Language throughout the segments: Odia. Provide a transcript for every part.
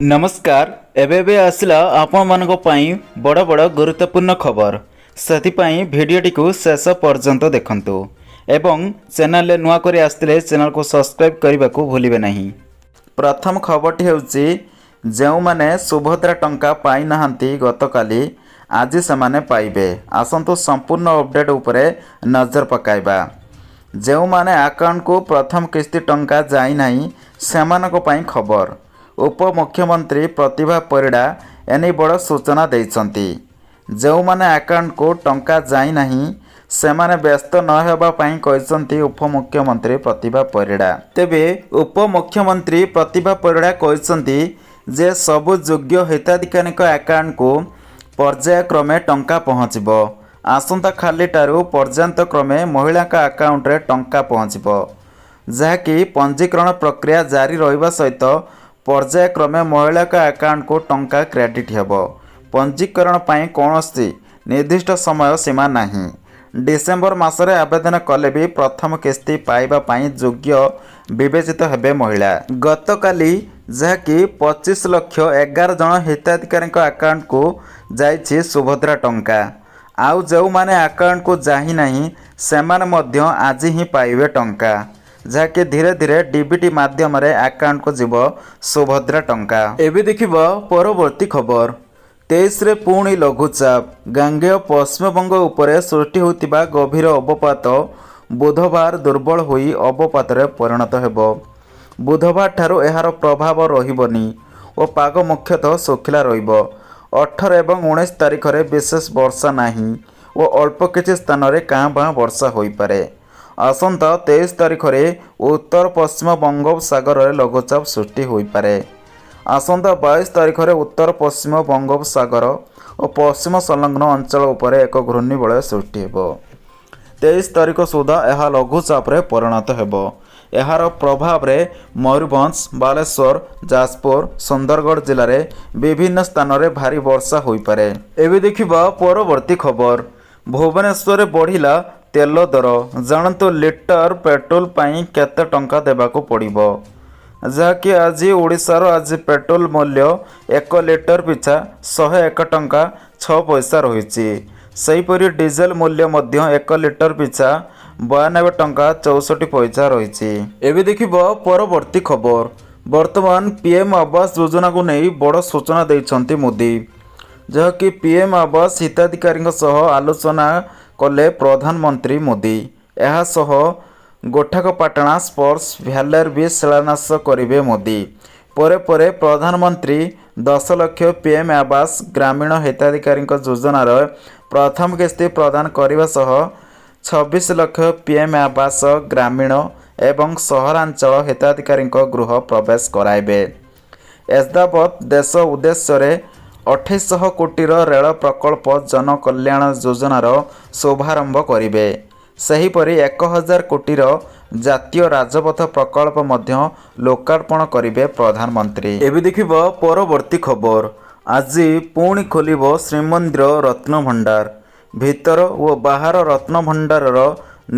ନମସ୍କାର। ଏବେ ଏବେ ଆସିଲା ଆପଣମାନଙ୍କ ପାଇଁ ବଡ଼ ବଡ଼ ଗୁରୁତ୍ୱପୂର୍ଣ୍ଣ ଖବର। ସେଥିପାଇଁ ଭିଡ଼ିଓଟିକୁ ଶେଷ ପର୍ଯ୍ୟନ୍ତ ଦେଖନ୍ତୁ ଏବଂ ଚ୍ୟାନେଲରେ ନୂଆ କରି ଆସିଥିଲେ ଚ୍ୟାନେଲକୁ ସବସ୍କ୍ରାଇବ୍ କରିବାକୁ ଭୁଲିବେ ନାହିଁ। ପ୍ରଥମ ଖବରଟି ହେଉଛି, ଯେଉଁମାନେ ସୁଭଦ୍ରା ଟଙ୍କା ପାଇନାହାନ୍ତି ଗତକାଲି, ଆଜି ସେମାନେ ପାଇବେ। ଆସନ୍ତୁ ସମ୍ପୂର୍ଣ୍ଣ ଅପଡ଼େଟ୍ ଉପରେ ନଜର ପକାଇବା। ଯେଉଁମାନେ ଆକାଉଣ୍ଟକୁ ପ୍ରଥମ କିସ୍ତି ଟଙ୍କା ଯାଇନାହିଁ, ସେମାନଙ୍କ ପାଇଁ ଖବର। ଉପମୁଖ୍ୟମନ୍ତ୍ରୀ ପ୍ରତିଭା ପରିଡ଼ା ଏନେଇ ବଡ଼ ସୂଚନା ଦେଇଛନ୍ତି। ଯେଉଁମାନେ ଆକାଉଣ୍ଟକୁ ଟଙ୍କା ଯାଇନାହିଁ, ସେମାନେ ବ୍ୟସ୍ତ ନ ହେବା ପାଇଁ କହିଛନ୍ତି ଉପମୁଖ୍ୟମନ୍ତ୍ରୀ ପ୍ରତିଭା ପରିଡ଼ା। ତେବେ ଉପମୁଖ୍ୟମନ୍ତ୍ରୀ ପ୍ରତିଭା ପରିଡ଼ା କହିଛନ୍ତି ଯେ ସବୁ ଯୋଗ୍ୟ ହିତାଧିକାରୀଙ୍କ ଆକାଉଣ୍ଟକୁ ପର୍ଯ୍ୟାୟକ୍ରମେ ଟଙ୍କା ପହଞ୍ଚିବ। ଆସନ୍ତାକାଲିଠାରୁ ପର୍ଯ୍ୟାୟକ୍ରମେ ମହିଳାଙ୍କ ଆକାଉଣ୍ଟରେ ଟଙ୍କା ପହଞ୍ଚିବ, ଯାହାକି ପଞ୍ଜୀକରଣ ପ୍ରକ୍ରିୟା ଜାରି ରହିବା ସହିତ ପର୍ଯ୍ୟାୟକ୍ରମେ ମହିଳାଙ୍କ ଆକାଉଣ୍ଟକୁ ଟଙ୍କା କ୍ରେଡ଼ିଟ୍ ହେବ। ପଞ୍ଜୀକରଣ ପାଇଁ କୌଣସି ନିର୍ଦ୍ଦିଷ୍ଟ ସମୟ ସୀମା ନାହିଁ। ଡିସେମ୍ବର ମାସରେ ଆବେଦନ କଲେ ବି ପ୍ରଥମ କିସ୍ତି ପାଇବା ପାଇଁ ଯୋଗ୍ୟ ବିବେଚିତ ହେବେ ମହିଳା। ଗତକାଲି ଯାହାକି 25 ଲକ୍ଷ 11 ଜଣ ହିତାଧିକାରୀଙ୍କ ଆକାଉଣ୍ଟକୁ ଯାଇଛି ସୁଭଦ୍ରା ଟଙ୍କା। ଆଉ ଯେଉଁମାନେ ଆକାଉଣ୍ଟକୁ ଯାଇନାହିଁ, ସେମାନେ ମଧ୍ୟ ଆଜି ହିଁ ପାଇବେ ଟଙ୍କା, ଯାହାକି ଧୀରେ ଧୀରେ ଡିବିଟି ମାଧ୍ୟମରେ ଆକାଉଣ୍ଟକୁ ଯିବ ସୁଭଦ୍ରା ଟଙ୍କା। ଏବେ ଦେଖିବା ପରବର୍ତ୍ତୀ ଖବର। 23ରେ ପୁଣି ଲଘୁଚାପ। ଗାଙ୍ଗେୟ ପଶ୍ଚିମବଙ୍ଗ ଉପରେ ସୃଷ୍ଟି ହୋଇଥିବା ଗଭୀର ଅବପାତ ବୁଧବାର ଦୁର୍ବଳ ହୋଇ ଅବପାତରେ ପରିଣତ ହେବ। ବୁଧବାର ଠାରୁ ଏହାର ପ୍ରଭାବ ରହିବନି ଓ ପାଗ ମୁଖ୍ୟତଃ ଶୁଖିଲା ରହିବ। 18 ଏବଂ 19 ତାରିଖରେ ବିଶେଷ ବର୍ଷା ନାହିଁ ଓ ଅଳ୍ପ କିଛି ସ୍ଥାନରେ କାଁ ଭାଁ ବର୍ଷା ହୋଇପାରେ। ଆସନ୍ତା 23 ତାରିଖରେ ଉତ୍ତର ପଶ୍ଚିମ ବଙ୍ଗୋପସାଗରରେ ଲଘୁଚାପ ସୃଷ୍ଟି ହୋଇପାରେ। ଆସନ୍ତା 22 ତାରିଖରେ ଉତ୍ତର ପଶ୍ଚିମ ବଙ୍ଗୋପସାଗର ଓ ପଶ୍ଚିମ ସଂଲଗ୍ନ ଅଞ୍ଚଳ ଉପରେ ଏକ ଘୂର୍ଣ୍ଣିବଳୟ ସୃଷ୍ଟି ହେବ। 23 ତାରିଖ ସୁଦ୍ଧା ଏହା ଲଘୁଚାପରେ ପରିଣତ ହେବ। ଏହାର ପ୍ରଭାବରେ ମୟୂରଭଞ୍ଜ, ବାଲେଶ୍ୱର, ଯାଜପୁର, ସୁନ୍ଦରଗଡ଼ ଜିଲ୍ଲାରେ ବିଭିନ୍ନ ସ୍ଥାନରେ ଭାରୀ ବର୍ଷା ହୋଇପାରେ। ଏବେ ଦେଖିବା ପରବର୍ତ୍ତୀ ଖବର। ଭୁବନେଶ୍ୱରରେ ବଢ଼ିଲା ତେଲ ଦର। ଜାଣନ୍ତୁ ଲିଟର ପେଟ୍ରୋଲ ପାଇଁ କେତେ ଟଙ୍କା ଦେବାକୁ ପଡ଼ିବ। ଯାହାକି ଆଜି ଓଡ଼ିଶାର ଆଜି ପେଟ୍ରୋଲ ମୂଲ୍ୟ 1 ଲିଟର ପିଛା 101 ଟଙ୍କା 6 ପଇସା ରହିଛି। ସେହିପରି ଡିଜେଲ ମୂଲ୍ୟ ମଧ୍ୟ 1 ଲିଟର ପିଛା 92 ଟଙ୍କା 64 ପଇସା ରହିଛି। ଏବେ ଦେଖିବା ପରବର୍ତ୍ତୀ ଖବର। ବର୍ତ୍ତମାନ ପିଏମ୍ ଆବାସ ଯୋଜନାକୁ ନେଇ ବଡ଼ ସୂଚନା ଦେଇଛନ୍ତି ମୋଦି, ଯାହାକି ପିଏମ୍ ଆବାସ ହିତାଧିକାରୀଙ୍କ ସହ ଆଲୋଚନା କଲେ ପ୍ରଧାନମନ୍ତ୍ରୀ ମୋଦି। ଏହା ସହ ଗୋଠାକପାଟଣା ସ୍ପର୍ଶ ଭ୍ୟାଲିର ବି ଶିଳାନ୍ୟାସ କରିବେ ମୋଦି। ପରେ ପରେ ପ୍ରଧାନମନ୍ତ୍ରୀ 10 ଲକ୍ଷ ପିଏମ୍ ଆବାସ ଗ୍ରାମୀଣ ହିତାଧିକାରୀଙ୍କ ଯୋଜନାର ପ୍ରଥମ କିସ୍ତି ପ୍ରଦାନ କରିବା ସହ 26 ଲକ୍ଷ ପିଏମ୍ ଆବାସ ଗ୍ରାମୀଣ ଏବଂ ସହରାଞ୍ଚଳ ହିତାଧିକାରୀଙ୍କ ଗୃହ ପ୍ରବେଶ କରାଇବେ। ଏଯାବତ୍ ଦେଶ ଉଦ୍ଦେଶ୍ୟରେ 2800 କୋଟିର ରେଳ ପ୍ରକଳ୍ପ ଜନକଲ୍ୟାଣ ଯୋଜନାର ଶୁଭାରମ୍ଭ କରିବେ। ସେହିପରି 1000 କୋଟିର ଜାତୀୟ ରାଜପଥ ପ୍ରକଳ୍ପ ମଧ୍ୟ ଲୋକାର୍ପଣ କରିବେ ପ୍ରଧାନମନ୍ତ୍ରୀ। ଏବେ ଦେଖିବା ପରବର୍ତ୍ତୀ ଖବର। ଆଜି ପୁଣି ଖୋଲିବ ଶ୍ରୀମନ୍ଦିର ରତ୍ନଭଣ୍ଡାର। ଭିତର ଓ ବାହାର ରତ୍ନଭଣ୍ଡାରର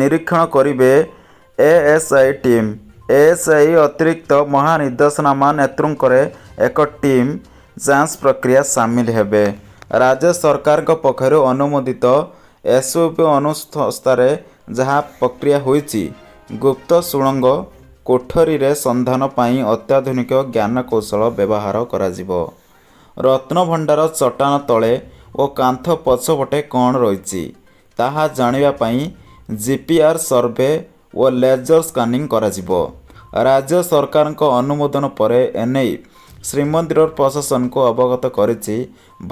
ନିରୀକ୍ଷଣ କରିବେ ଏଏସ୍ଆଇ ଟିମ୍। ଏଏସ୍ଆଇ ଅତିରିକ୍ତ ମହାନିର୍ଦ୍ଦେଶକଙ୍କ ନେତୃତ୍ୱରେ ଏକ ଟିମ୍ ଯାଞ୍ଚ ପ୍ରକ୍ରିୟା ସାମିଲ ହେବେ। ରାଜ୍ୟ ସରକାରଙ୍କ ପକ୍ଷରୁ ଅନୁମୋଦିତ ଏସ୍ଓପି ଅନୁସାରେ ଯାହା ପ୍ରକ୍ରିୟା ହୋଇଛି, ଗୁପ୍ତ ସୁଡ଼ଙ୍ଗ କୋଠରୀରେ ସନ୍ଧାନ ପାଇଁ ଅତ୍ୟାଧୁନିକ ଜ୍ଞାନକୌଶଳ ବ୍ୟବହାର କରାଯିବ। ରତ୍ନଭଣ୍ଡାର ଚଟାଣ ତଳେ ଓ କାନ୍ଥ ପଛପଟେ କ'ଣ ରହିଛି, ତାହା ଜାଣିବା ପାଇଁ ଜିପିଆର୍ ସର୍ଭେ ଓ ଲେଜର ସ୍କାନିଂ କରାଯିବ। ରାଜ୍ୟ ସରକାରଙ୍କ ଅନୁମୋଦନ ପରେ ଏନେଇ ଶ୍ରୀମନ୍ଦିର ପ୍ରଶାସନକୁ ଅବଗତ କରିଛି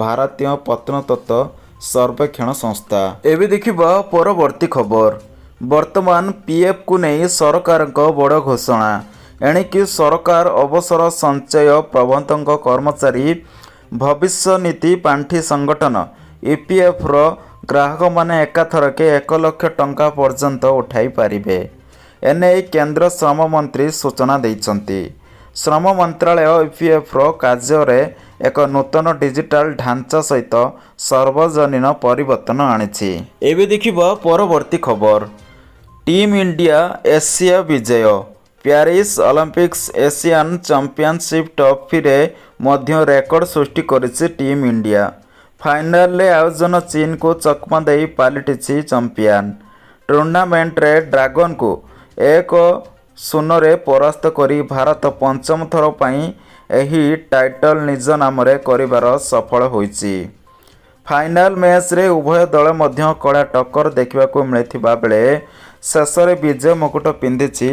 ଭାରତୀୟ ପ୍ରତ୍ନତତ୍ତ୍ୱ ସର୍ବେକ୍ଷଣ ସଂସ୍ଥା। ଏବେ ଦେଖିବା ପରବର୍ତ୍ତୀ ଖବର। ବର୍ତ୍ତମାନ ପିଏଫ୍କୁ ନେଇ ସରକାରଙ୍କ ବଡ଼ ଘୋଷଣା। ଏଣିକି ସରକାର ଅବସର ସଞ୍ଚୟ ପ୍ରବର୍ତ୍ତକ କର୍ମଚାରୀ ଭବିଷ୍ୟନିଧି ପାଣ୍ଠି ସଂଗଠନ ଇପିଏଫ୍ର ଗ୍ରାହକମାନେ ଏକାଥରକେ 1 ଲକ୍ଷ ଟଙ୍କା ପର୍ଯ୍ୟନ୍ତ ଉଠାଇ ପାରିବେ। ଏନେଇ କେନ୍ଦ୍ର ଶ୍ରମ ମନ୍ତ୍ରୀ ସୂଚନା ଦେଇଛନ୍ତି। ଶ୍ରମ ମନ୍ତ୍ରାଳୟ ଇପିଏଫ୍ର କାର୍ଯ୍ୟରେ ଏକ ନୂତନ ଡିଜିଟାଲ ଢାଞ୍ଚା ସହିତ ସାର୍ବଜନୀନ ପରିବର୍ତ୍ତନ ଆଣିଛି। ଏବେ ଦେଖିବା ପରବର୍ତ୍ତୀ ଖବର। ଟିମ୍ ଇଣ୍ଡିଆ ଏସିଆ ବିଜୟ। ପ୍ୟାରିସ୍ ଅଲିମ୍ପିକ୍ସ ଏସିଆନ୍ ଚାମ୍ପିଅନସିପ୍ ଟ୍ରଫିରେ ମଧ୍ୟ ରେକର୍ଡ ସୃଷ୍ଟି କରିଛି ଟିମ୍ ଇଣ୍ଡିଆ। ଫାଇନାଲରେ ଆୟୋଜକ ଚୀନକୁ ଚକମା ଦେଇ ପାଲଟିଛି ଚାମ୍ପିୟନ। ଟୁର୍ଣ୍ଣାମେଣ୍ଟରେ ଡ୍ରାଗନକୁ 1-0ରେ ପରାସ୍ତ କରି ଭାରତ ପଞ୍ଚମ ଥର ପାଇଁ ଏହି ଟାଇଟଲ ନିଜ ନାମରେ କରିବାର ସଫଳ ହୋଇଛି। ଫାଇନାଲ ମ୍ୟାଚରେ ଉଭୟ ଦଳ ମଧ୍ୟ କଡ଼ା ଟକ୍କର ଦେଖିବାକୁ ମିଳିଥିବା ବେଳେ ଶେଷରେ ବିଜୟ ମୁକୁଟ ପିନ୍ଧିଛି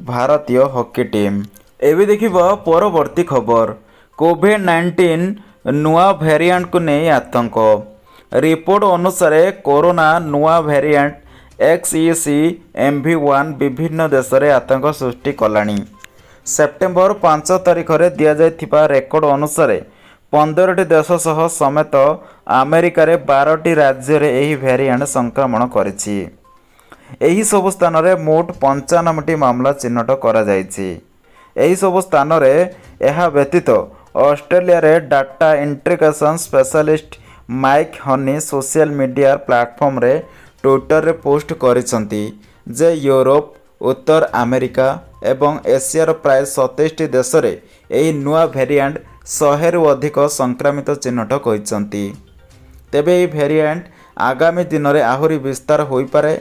ଭାରତୀୟ ହକି ଟିମ୍। ଏବେ ଦେଖିବା ପରବର୍ତ୍ତୀ ଖବର। କୋଭିଡ-19 ନୂଆ ଭ୍ୟାରିଆଣ୍ଟକୁ ନେଇ ଆତଙ୍କ। ରିପୋର୍ଟ ଅନୁସାରେ, କରୋନା ନୂଆ ଭ୍ୟାରିଆଣ୍ଟ XEC MV.1 ବିଭିନ୍ନ ଦେଶରେ ଆତଙ୍କ ସୃଷ୍ଟି କଲାଣି। ସେପ୍ଟେମ୍ବର 5 ତାରିଖରେ ଦିଆଯାଇଥିବା ରେକର୍ଡ ଅନୁସାରେ, 15ଟି ଦେଶ ସହ ସମେତ ଆମେରିକାରେ 12ଟି ରାଜ୍ୟରେ ଏହି ଭ୍ୟାରିଆଣ୍ଟ ସଂକ୍ରମଣ କରିଛି। ଏହି ସବୁ ସ୍ଥାନରେ ମୋଟ 95ଟି ମାମଲା ଚିହ୍ନଟ କରାଯାଇଛି ଏହିସବୁ ସ୍ଥାନରେ। ଏହା ବ୍ୟତୀତ ଅଷ୍ଟ୍ରେଲିଆରେ ଡାଟା ଇଣ୍ଟିଗ୍ରେସନ୍ ସ୍ପେଶାଲିଷ୍ଟ ମାଇକ୍ ହାନି ସୋସିଆଲ ମିଡିଆ ପ୍ଲାଟଫର୍ମରେ ଟ୍ୱିଟରରେ ପୋଷ୍ଟ କରିଛନ୍ତି ଯେ ୟୁରୋପ, ଉତ୍ତର ଆମେରିକା ଏବଂ ଏସିଆର ପ୍ରାୟ 27ଟି ଦେଶରେ ଏହି ନୂଆ ଭ୍ୟାରିଆଣ୍ଟ 100ରୁ ଅଧିକ ସଂକ୍ରମିତ ଚିହ୍ନଟ କରିଛନ୍ତି। ତେବେ ଏହି ଭ୍ୟାରିଆଣ୍ଟ ଆଗାମୀ ଦିନରେ ଆହୁରି ବିସ୍ତାର ହୋଇପାରେ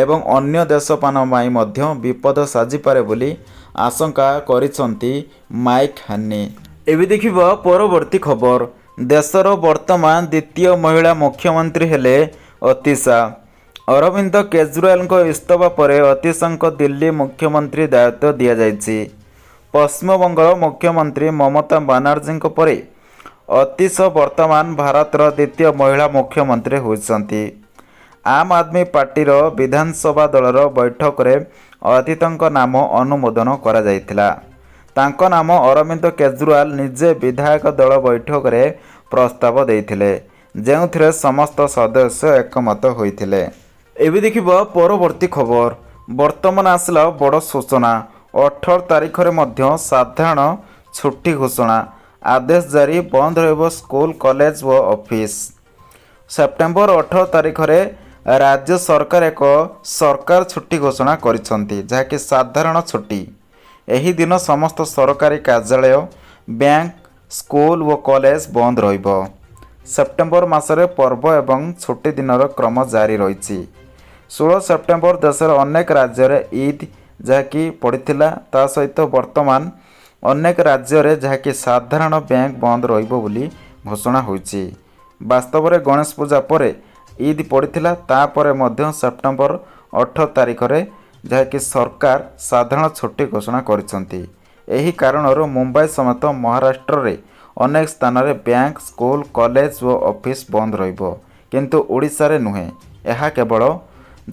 ଏବଂ ଅନ୍ୟ ଦେଶମାନଙ୍କ ପାଇଁ ମଧ୍ୟ ବିପଦ ସାଜିପାରେ ବୋଲି ଆଶଙ୍କା କରିଛନ୍ତି ମାଇକ୍ ହାନି। ଏବେ ଦେଖିବା ପରବର୍ତ୍ତୀ ଖବର। ଦେଶର ବର୍ତ୍ତମାନ ଦ୍ୱିତୀୟ ମହିଳା ମୁଖ୍ୟମନ୍ତ୍ରୀ ହେଲେ ଅତିଶା। ଅରବିନ୍ଦ କେଜରିୱାଲଙ୍କ ଇସ୍ତଫା ପରେ ଅତିଶାଙ୍କ ଦିଲ୍ଲୀ ମୁଖ୍ୟମନ୍ତ୍ରୀ ଦାୟିତ୍ୱ ଦିଆଯାଇଛି। ପଶ୍ଚିମବଙ୍ଗର ମୁଖ୍ୟମନ୍ତ୍ରୀ ମମତା ବାନାର୍ଜୀଙ୍କ ପରେ ଅତିଶ ବର୍ତ୍ତମାନ ଭାରତର ଦ୍ୱିତୀୟ ମହିଳା ମୁଖ୍ୟମନ୍ତ୍ରୀ ହୋଇଛନ୍ତି। ଆମ୍ ଆଦମୀ ପାର୍ଟିର ବିଧାନସଭା ଦଳର ବୈଠକରେ ଅତିଶଙ୍କ ନାମ ଅନୁମୋଦନ କରାଯାଇଥିଲା। ତାଙ୍କ ନାମ ଅରବିନ୍ଦ କେଜରିୱାଲ ନିଜେ ବିଧାୟକ ଦଳ ବୈଠକରେ ପ୍ରସ୍ତାବ ଦେଇଥିଲେ, ଯେଉଁଥିରେ ସମସ୍ତ ସଦସ୍ୟ ଏକମତ ହୋଇଥିଲେ। ଏବେ ଦେଖିବା ପରବର୍ତ୍ତୀ ଖବର। ବର୍ତ୍ତମାନ ଆସିଲା ବଡ଼ ସୂଚନା। 18 ତାରିଖରେ ମଧ୍ୟ ସାଧାରଣ ଛୁଟି ଘୋଷଣା ଆଦେଶ ଜାରି। ବନ୍ଦ ରହିବ ସ୍କୁଲ, କଲେଜ ଓ ଅଫିସ। ସେପ୍ଟେମ୍ବର 18 ତାରିଖରେ ରାଜ୍ୟ ସରକାର ଏକ ସରକାର ଛୁଟି ଘୋଷଣା କରିଛନ୍ତି, ଯାହାକି ସାଧାରଣ ଛୁଟି। ଏହି ଦିନ ସମସ୍ତ ସରକାରୀ କାର୍ଯ୍ୟାଳୟ, ବ୍ୟାଙ୍କ, ସ୍କୁଲ ଓ କଲେଜ ବନ୍ଦ ରହିବ। ସେପ୍ଟେମ୍ବର ମାସରେ ପର୍ବ ଏବଂ ଛୁଟି ଦିନର କ୍ରମ ଜାରି ରହିଛି। 16 ସେପ୍ଟେମ୍ବର ଦେଶର ଅନେକ ରାଜ୍ୟରେ ଇଦ୍ ଯାହାକି ପଡ଼ିଥିଲା। ତା ସହିତ ବର୍ତ୍ତମାନ ଅନେକ ରାଜ୍ୟରେ ଯାହାକି ସାଧାରଣ ବ୍ୟାଙ୍କ ବନ୍ଦ ରହିବ ବୋଲି ଘୋଷଣା ହୋଇଛି। ବାସ୍ତବରେ ଗଣେଶ ପୂଜା ପରେ ଇଦ୍ ପଡ଼ିଥିଲା। ତାପରେ ମଧ୍ୟ ସେପ୍ଟେମ୍ବର 18 ତାରିଖରେ ଯାହାକି ସରକାର ସାଧାରଣ ଛୁଟି ଘୋଷଣା କରିଛନ୍ତି। ଏହି କାରଣରୁ ମୁମ୍ବାଇ ସମେତ ମହାରାଷ୍ଟ୍ରରେ ଅନେକ ସ୍ଥାନରେ ବ୍ୟାଙ୍କ, ସ୍କୁଲ, କଲେଜ ଓ ଅଫିସ ବନ୍ଦ ରହିବ, କିନ୍ତୁ ଓଡ଼ିଶାରେ ନୁହେଁ। ଏହା କେବଳ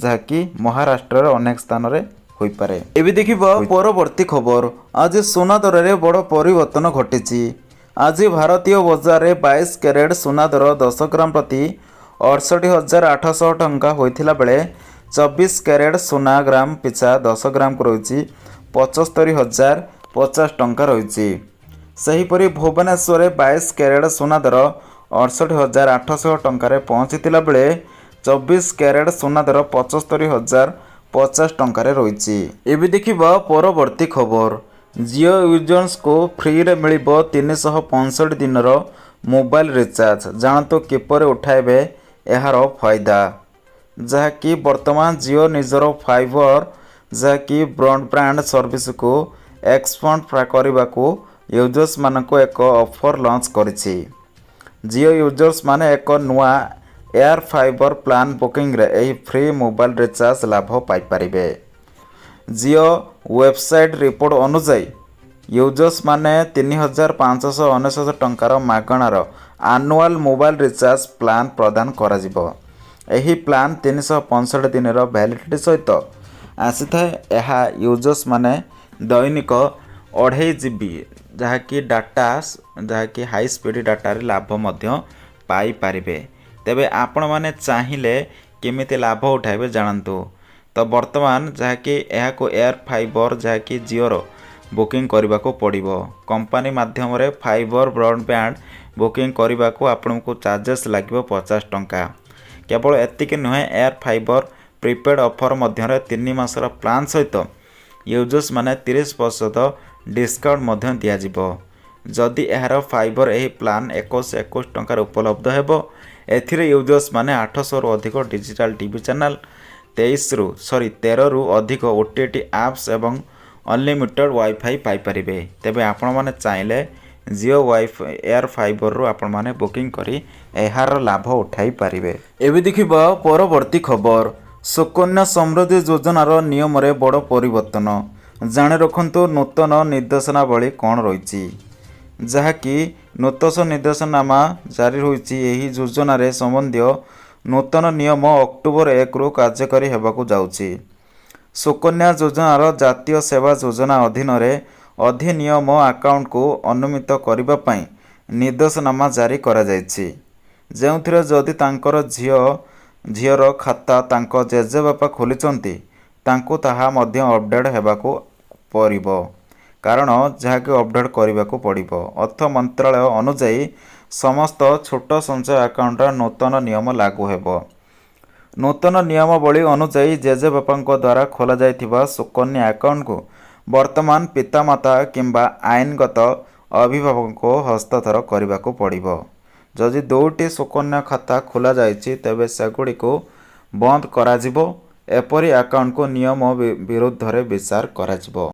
ଯାହାକି ମହାରାଷ୍ଟ୍ରର ଅନେକ ସ୍ଥାନରେ ହୋଇପାରେ। ଏବେ ଦେଖିବା ପରବର୍ତ୍ତୀ ଖବର। ଆଜି ସୁନା ଦରରେ ବଡ଼ ପରିବର୍ତ୍ତନ ଘଟିଛି। ଆଜି ଭାରତୀୟ ବଜାରରେ 22 କ୍ୟାରେଟ୍ ସୁନା ଦର 10 ଗ୍ରାମ ପ୍ରତି 68,800 ଟଙ୍କା ହୋଇଥିଲା ବେଳେ 24 କ୍ୟାରେଟ୍ ସୁନା ଗ୍ରାମ ପିଛା 10 ଗ୍ରାମକୁ ରହିଛି 75,050 ଟଙ୍କା ରହିଛି। ସେହିପରି ଭୁବନେଶ୍ୱରରେ 22 କ୍ୟାରେଟ୍ ସୁନା ଦର 68,800 ଟଙ୍କାରେ ପହଞ୍ଚିଥିଲା ବେଳେ 24 କ୍ୟାରେଟ୍ ସୁନା ଦର 75,050 ଟଙ୍କାରେ ରହିଛି। ଏବେ ଦେଖିବା ପରବର୍ତ୍ତୀ ଖବର। ଜିଓ ୟୁଜର୍ସଙ୍କୁ ଫ୍ରିରେ ମିଳିବ 365 ଦିନର ମୋବାଇଲ ରିଚାର୍ଜ। ଜାଣନ୍ତୁ କିପରି ଉଠାଇବେ ଏହାର ଫାଇଦା। ଯାହାକି ବର୍ତ୍ତମାନ ଜିଓ ନିଜର ଫାଇବର ଯାହାକି ବ୍ରଡବ୍ୟାଣ୍ଡ ସର୍ଭିସକୁ ଏକ୍ସପାଣ୍ଡ କରିବାକୁ ୟୁଜର୍ସମାନଙ୍କୁ ଏକ ଅଫର୍ ଲଞ୍ଚ କରିଛି। ଜିଓ ୟୁଜର୍ସମାନେ ଏକ ନୂଆ ଏୟାର ଫାଇବର ପ୍ଲାନ୍ ବୁକିଂରେ ଏହି ଫ୍ରି ମୋବାଇଲ ରିଚାର୍ଜ ଲାଭ ପାଇପାରିବେ। ଜିଓ ୱେବସାଇଟ୍ ରିପୋର୍ଟ ଅନୁଯାୟୀ, ୟୁଜର୍ସମାନେ 3599 ଟଙ୍କାର ମାଗଣାର ଆନୁଆଲ୍ ମୋବାଇଲ ରିଚାର୍ଜ ପ୍ଲାନ୍ ପ୍ରଦାନ କରାଯିବ। ଏହି ପ୍ଲାନ୍ 365 ଦିନର ଭ୍ୟାଲିଡିଟି ସହିତ ଆସିଥାଏ। ଏହା ୟୁଜର୍ସମାନେ ଦୈନିକ 2.5 ଜିବି ଯାହାକି ଡାଟା, ଯାହାକି ହାଇ ସ୍ପିଡ଼ ଡାଟାରେ ଲାଭ ମଧ୍ୟ ପାଇପାରିବେ। ତେବେ ଆପଣମାନେ ଚାହିଁଲେ କେମିତି ଲାଭ ଉଠାଇବେ ଜାଣନ୍ତୁ। ତ ବର୍ତ୍ତମାନ ଯାହାକି ଏହାକୁ ଏୟାର ଫାଇବର ଯାହାକି ଜିଓର ବୁକିଂ କରିବାକୁ ପଡ଼ିବ। କମ୍ପାନୀ ମାଧ୍ୟମରେ ଫାଇବର ବ୍ରଡ଼ବ୍ୟାଣ୍ଡ ବୁକିଂ କରିବାକୁ ଆପଣଙ୍କୁ ଚାର୍ଜେସ୍ ଲାଗିବ 50 ଟଙ୍କା। କେବଳ ଏତିକି ନୁହେଁ, ଏୟାର ଫାଇବର ପ୍ରିପେଡ଼୍ ଅଫର୍ ମଧ୍ୟରେ 3 ମାସର ପ୍ଲାନ୍ ସହିତ ୟୁଜର୍ସ ମାନେ 30% ଡିସ୍କାଉଣ୍ଟ ମଧ୍ୟ ଦିଆଯିବ। ଯଦି ଏହାର ଫାଇବର, ଏହି ପ୍ଲାନ୍ 2121 ଟଙ୍କାରେ ଉପଲବ୍ଧ ହେବ। ଏଥିରେ ୟୁଜର୍ସ ମାନେ 800ରୁ ଅଧିକ ଡିଜିଟାଲ ଟିଭି ଚ୍ୟାନେଲ୍, 23ରୁ, ସରି, 13ରୁ ଅଧିକ ଓଟିଟି ଆପ୍ସ ଏବଂ ଅନଲିମିଟେଡ଼ ୱାଇଫାଇ ପାଇପାରିବେ। ତେବେ ଆପଣମାନେ ଚାହିଁଲେ ଜିଓ ୱାଇଫାଇ ଏୟାର ଫାଇବରରୁ ଆପଣମାନେ ବୁକିଂ କରି ଏହାର ଲାଭ ଉଠାଇ ପାରିବେ। ଏବେ ଦେଖିବା ପରବର୍ତ୍ତୀ ଖବର। ସୁକନ୍ୟା ସମୃଦ୍ଧି ଯୋଜନାର ନିୟମରେ ବଡ଼ ପରିବର୍ତ୍ତନ, ଜାଣି ରଖନ୍ତୁ ନୂତନ ନିର୍ଦ୍ଦେଶନାବଳୀ କ'ଣ ରହିଛି। ଯାହାକି ନୂତନ ନିର୍ଦ୍ଦେଶନାମା ଜାରି ହୋଇଛି। ଏହି ଯୋଜନାରେ ସମ୍ବନ୍ଧୀୟ ନୂତନ ନିୟମ ଅକ୍ଟୋବର 1ରୁ କାର୍ଯ୍ୟକାରୀ ହେବାକୁ ଯାଉଛି। ସୁକନ୍ୟା ଯୋଜନାର ଜାତୀୟ ସେବା ଯୋଜନା ଅଧୀନରେ ଅଧିନିୟମ ଆକାଉଣ୍ଟକୁ ଅନୁମିତ କରିବା ପାଇଁ ନିର୍ଦ୍ଦେଶନାମା ଜାରି କରାଯାଇଛି, ଯେଉଁଥିରେ ଯଦି ତାଙ୍କର ଝିଅର ଖାତା ତାଙ୍କ ଜେଜେବାପା ଖୋଲିଛନ୍ତି, ତାଙ୍କୁ ତାହା ମଧ୍ୟ ଅପଡ଼େଟ୍ ହେବାକୁ ପଡ଼ିବ, କାରଣ ଯାହାକି ଅପଡ଼େଟ୍ କରିବାକୁ ପଡ଼ିବ। ଅର୍ଥ ମନ୍ତ୍ରାଳୟ ଅନୁଯାୟୀ, ସମସ୍ତ ଛୋଟ ସଞ୍ଚୟ ଆକାଉଣ୍ଟର ନୂତନ ନିୟମ ଲାଗୁ ହେବ। ନୂତନ ନିୟମାବଳୀ ଅନୁଯାୟୀ, ଜେଜେବାପାଙ୍କ ଦ୍ୱାରା ଖୋଲାଯାଇଥିବା ସୁକନ୍ୟା ଆକାଉଣ୍ଟକୁ ବର୍ତ୍ତମାନ ପିତାମାତା କିମ୍ବା ଆଇନଗତ ଅଭିଭାବକଙ୍କୁ ହସ୍ତାନ୍ତର କରିବାକୁ ପଡ଼ିବ। ଯଦି ଦୁଇଟି ସୁକନ୍ୟା ଖାତା ଖୋଲାଯାଇଛି, ତେବେ ସେଗୁଡ଼ିକୁ ବନ୍ଦ କରାଯିବ। ଏପରି ଆକାଉଣ୍ଟକୁ ନିୟମ ବିରୁଦ୍ଧରେ ବିଚାର କରାଯିବ।